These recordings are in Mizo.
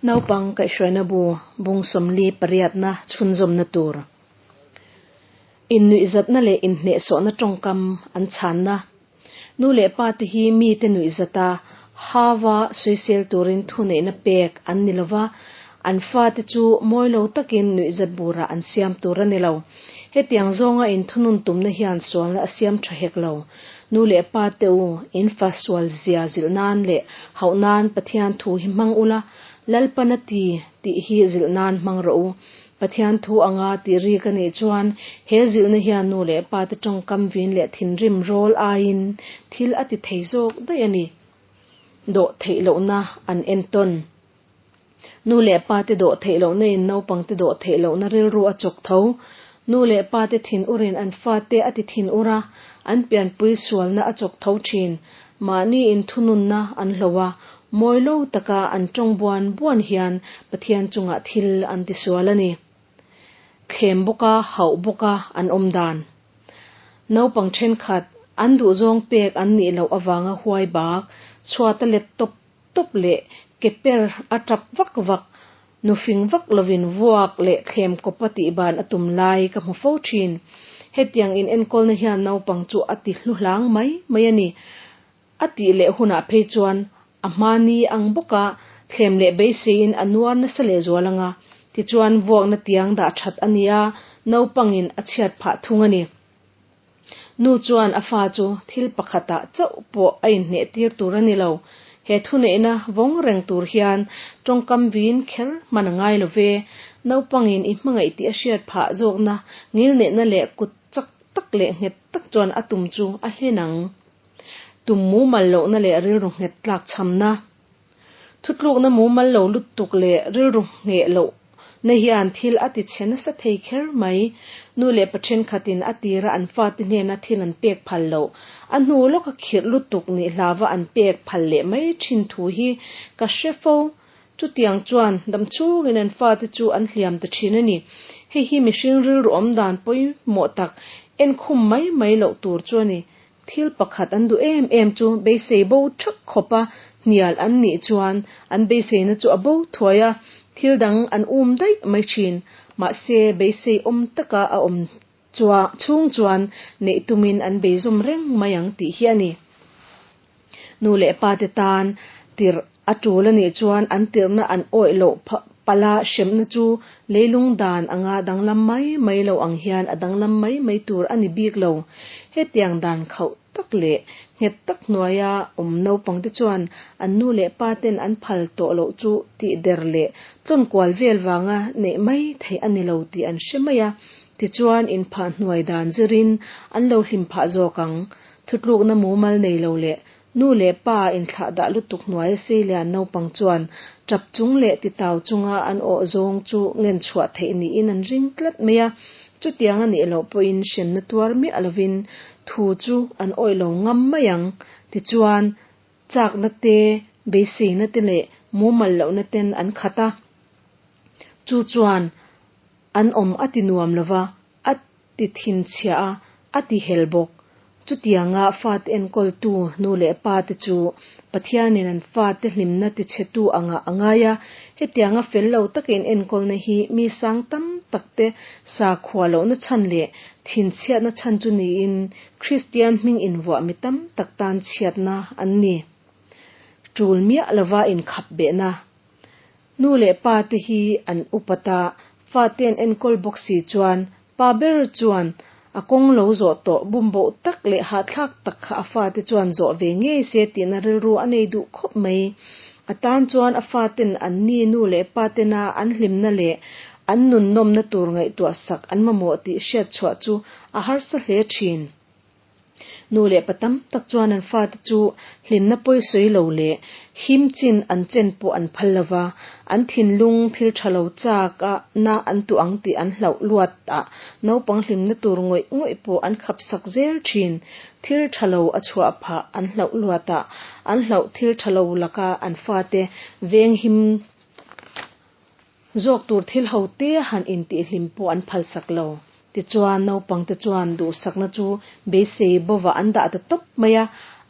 Naupang kaihhruaina bu bung 48 na chhunzawmna tur. Innuihzatna leh inhnehsawhna tawngkam an chhanna. Nu leh pa te hi mite nuihzata hava sawisel turin thuneihna pek an ni lova, an fate chu mawi lo takin nuihzat burah an siam tur a ni lo. Hetiang zawnga inthunun tumna hian sualna a siam tha hek lo. Nu leh pa te u, in fa sual zia zilh nan leh hauh nan Pathian thu hi hmang ula, Lalpan a ti tih hi zilh nan hmang rawh u. Pathian thu anga tih ri ka nih chuan he zilhna hian nu leh pa te tawngkam vin leh thinrim rawl aiin thil a ti thei zawk daih a ni. Dawh theih lohna an entawn. Nu leh pa te dawh theih lohna in naupang te dawh theih lohna rilru a chawk tho. Nu leh pa te thin urin an fate a ti thin ur a, an pianpui sualna a chawk tho thin. Mahni inthununna an hlo a, mawi lo taka an tawng buan buan hian Pathian chungah thil an tisual a ni. Thlem bawka hauh bawka an awm dan. Naupang thenkhat an duhzawng pek an nih loh avanga huai bak, chhuata let tawp tawp leh ke per a tap vak vak, nufing vak lovin vuak leh thlem kawpa tihban a tum lai ka hmu fo thin. Hetiang in enkawlna hian naupang chu a ti hlu hlang mai mai a ni. A tih leh hunah phei chuan a hmani ang bawka thlem leh beiseiin a nuar nasa leh zual anga, tichuan vuakna tiang dah that a nia, naupangin a chhiat phah thung a ni. Nu chuan a fa chu thil pakhatah chauh pawh a inhneh tir tur a ni lo. He thuneihna vawng reng tur hian tawngkam vin kher hman a ngai lo ve. Naupangin i hmangaih tih a hriat phah zawkna ngilnehna leh kut chak tak leh nghet tak chuan a tum chu a hlen ang. Tum mumal lohna leh rilru nghet tlak chhamna. Thutlukna mumal lo lutuk leh rilru ngheh loh na hian thil a ti chhe nasa thei kher mai. Nu leh pa thenkhatin a tira an fate hnena thil an pek phal loh, a hnu lawka khirh lutuk nih hlava an pek phal leh mai thin thu hi ka hre fo. Chutiang chuan damchhungin an fate chu an hliam ta thin a ni. Hei hi mihring rilru awmdan pawimawh tak enkhum mai mai loh tur chu a ni. Thil pakhat an duh em em chu beisei bo thak khawpa hnial an nih chuan an beiseina chu a bo thuai a, thil dang an um daih mai thin. Mahse, beisei awm taka a awm chhung chuan neih tumin an beizawm reng mai ang tih hi a ni. Nu leh pa te tan tirh a tul a nih chuan an tirhna an awih loh pala hremna chu leilung dan anga danglam mai mai lo ang hian a danglam mai mai tur a ni bik lo. Hetiang dan khauh tak leh nghet tak hnuaia awm naupangte chuan an nu leh pa ten an phal tawh loh chu tih der leh tlawn kual vel vanga neih mai theih a ni lo tih an hre mai a. Tichuan inphah hnuai dan zirin an lo hlim phah zawk ang. Thutlukna mumal nei lo leh nu leh pa inthlah dah lutuk hnuaia seilian naupang chuan tap chung leh titau chunga an awh zawng chu ngen chhuah theih niin an ring tlat mai a. Chutiang a nih loh pawhin hremna tuar miah lovin thu chu an awih lo ngam mai ang. Tichuan, chakna te, beiseina te leh mumal lohna ten an khat a. Chu chuan an awm a ti nuam lova, a ti thinchhia a, a ti hel bawk. Chutianga fate enkawltu nu leh pa te chu Pathianin an fate hlimna tichhetu angah a ngai a, hetianga fel lo takin enkawlna hi mi sang tam takte sakhua lohna chhan leh thinchhiatna chhan chu niin Kristian hming invuah mi tam tak tan chhiatna an ni. Tul miah lova inkhap behna. Nu leh pa te hi an upat a, fate an enkawl bawk si chuan pa ber chuan a kawng lo zawh tawh bumboh tak leh hahthlak tak kha a fate chuan zawh ve ngei se tihna rilru a nei duh khawp mai. A tan chuan a faten an ni nu leh pa tena an hlimna leh an nunnawmna tur ngaihtuah sak an mamawh tih hriat chhuah chu a harsa hle thin. Nu leh pa tam tak chuan an fate chu hlimna pawisawi lo leh him chin an chen pawh an phal lo va, an thinlung thil tha lo chak a na an tuh ang tih an hlauh luat a, naupang hlimna tur ngawih ngawih pawh an khap sak zel thin. Thil tha lo a chhuah phah an hlauh luat a, an hlauh thil tha lo laka an fate veng him Zawk tur thil ho te han intihhlim pawh an phalsak lo. Tichuan, naupangte chuan duhsakna chu beisei bova an dah ta tawp mai a.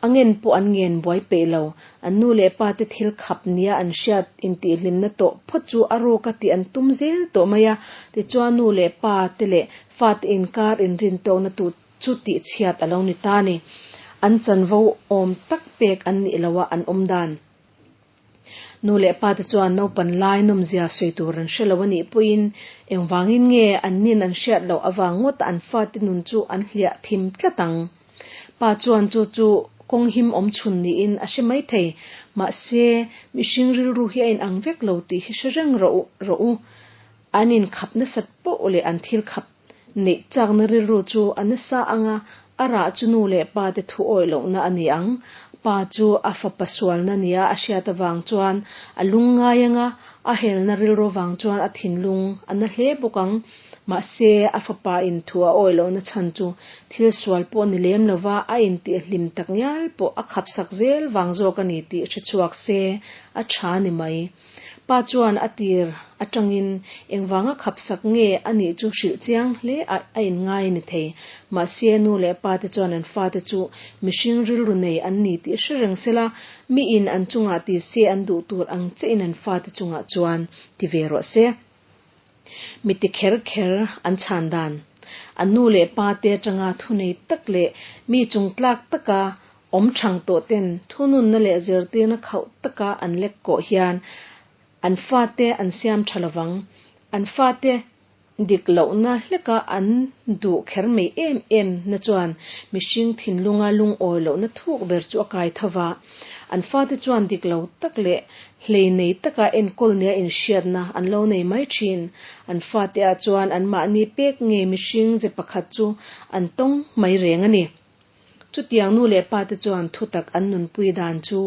A ngen pawh an ngen buai peih lo. An nu leh pa te thil khap nia an hriat intihhlimna tawh phawt chu a ruka tih an tum zel tawh mai a. Tichuan nu leh pa te leh fate inkar inrintawkna tu chu tihchhiat a lo ni ta ni. An chanvo awm tak pek an nih loha an awm dan. Nu leh pa te chuan naupan lai nawmzia sawi tur an hre lo a nih pawhin engvangin nge an nin an hriat loh avang ngawta an fate nun chu an hliah thim tlat ang. Pa chuan chu chu kawng him awm chhun niin a hre mai thei. Mahse, mihring rilru hi a inang vek lo tih hi hre reng rawh u. An inkhap nasat poh leh an thil khap neih chakna rilru chu a nasa ang a, a rah chu nu leh pa te thu awih lohna a ni ang. Pa chu a fapa sualna nia a hriat avang chuan a lung ngai ang a, a helna rilru vang chuan a thinlung a na hle bawk ang. Mahse, a fapa in thu a awih lohna chhan chu thil sual pawh ni lem lova a intihhlim tak ngial pawh a khapsak zel vang zawk a ni tih hre chhuak se a tha ni mai. Pa chuan a tir atangin engvanga khapsak nge a nih chu hrilh chiang hle a a inngai a ni thei. Mahse, nu leh pa te chuan an fate chu mihring rilru nei an ni tih hre reng sela, miin an chungah ti se an duh tur ang chiahin an fate chungah chuan ti ve rawh se. Mi ti kher kher an chhan dan. An nu leh pa te atanga thunei tak leh mi chungtlak taka awm thang tawh ten thununna leh zirtirna khauh taka an lek kawh hian an fate an siam tha lovang. An fate dik lohna hleka an duh kher mai em em na chuan mihring thinlunga lungawi lohna thuk ber chu a kai tho va. An fate chuan dik lo tak leh hlei nei taka enkawl nia inhriatna an lo nei mai thin. An fate ah chuan anmahni pek nge mihring ze pakhat chu an tawng mai reng a ni. Chutiang nu leh pa te chuan thutak an nunpui dan chu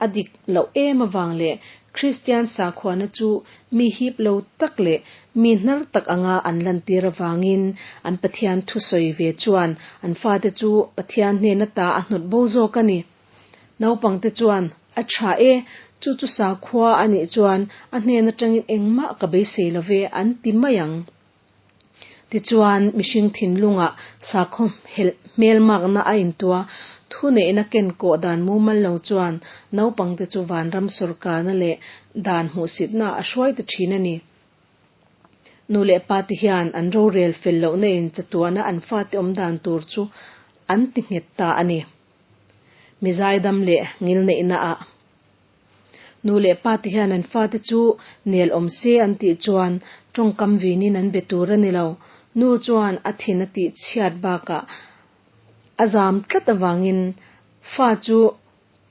a dik loh em avang leh Kristian sakhuana chu mi hip lo tak leh mi hnar tak anga an lantir avangin an Pathian thusawi ve chuan an fate chu Pathian hnena ta a hnawt bo zawk a ni. Naupangte chuan, A tha e, chu chu sakhua a nih chuan a hnen atangin engmah ka beisei lo ve an ti mai ang. Tichuan, mihring thinlungah sakhaw hmelmakna a intua, thuneihna kenkawh dan mumal lo chuan naupangte chu vanram sawrkarna leh dan hmuhsitna a hruai ta thin a ni. Nu leh pa te hian an rorel fel lohna in chatuana an fate awm dan tur chu an ti nghet ta a ni. Mi zaidam leh ngilneihna ah. Nu leh pa te hian an fate chu nel awm se an tih chuan tawngkam vinin an be tur a ni lo. Nu chuan a thin a tih chhiat bakah a zam tlat avangin fa chu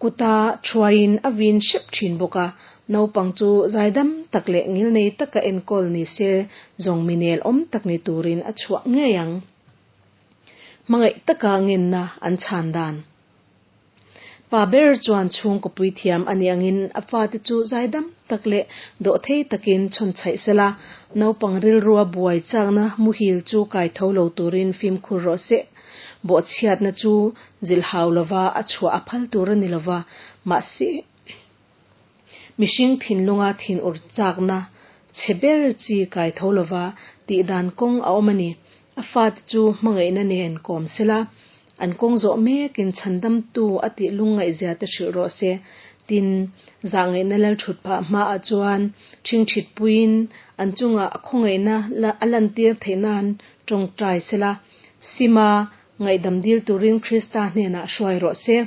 kuta thuaiin a vin hrep thin bawk a. Naupang chu zaidam tak leh ngilnei taka enkawl ni se zawng mi nel awm tak ni turin a chhuah ngei ang. Hmangaih taka ngenna an chhan dan. Pa ber chuan chhungkaw puithiam a nih angin a fate chu zaidam tak leh dawhthei takin chhawn chhaih sela, naupang rilrua buai chakna muhil chu kai tho lo turin fimkhur rawh se. Bawhchhiatna chu zilhhau lova a chhuah a phal tur a ni lova, mahse, mihring thinlunga thinur chakna chhe ber chi kai tho lova tih dan kawng a awm a ni. A fate chu hmangaihna nen kawm sela, an kawng zawh mekin chhandamtu a tih lungngaihzia te hrilh rawh se. Tin, zahngaihna lalthut phah hmaah chuan ṭhingṭhitpuiin an chungah khawngaihna a lantir theih nan ṭawngṭai sela, sima ngaihdam dil turin Krista hnenah hruai rawh se.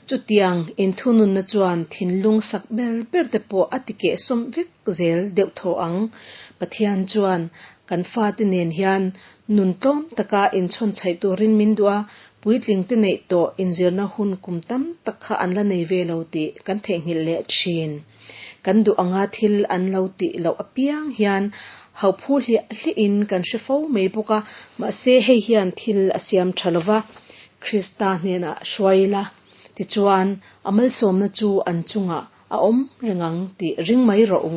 Chutiang inthununna chuan thinlung sak ber ber te pawh a ti kehsawm vek zel deuh thaw ang. Pathian chuan kan fate nen hian nun tlawm taka inchhawn chhaih turin min duh a, puitling te neih tawh inzirna hun kum tam tak kha an la nei ve lo tih kan theihnghilh leh thin. Kan duh anga thil an lo tih loh apiang hian hauhphu hliah hliahin kan hre fo mai bawk a, mahse hei hian thil a siam tha lova, Krista hnenah hruai ila, tichuan a malsawmna chu an chungah a awm reng ang tih ring mai rawh u.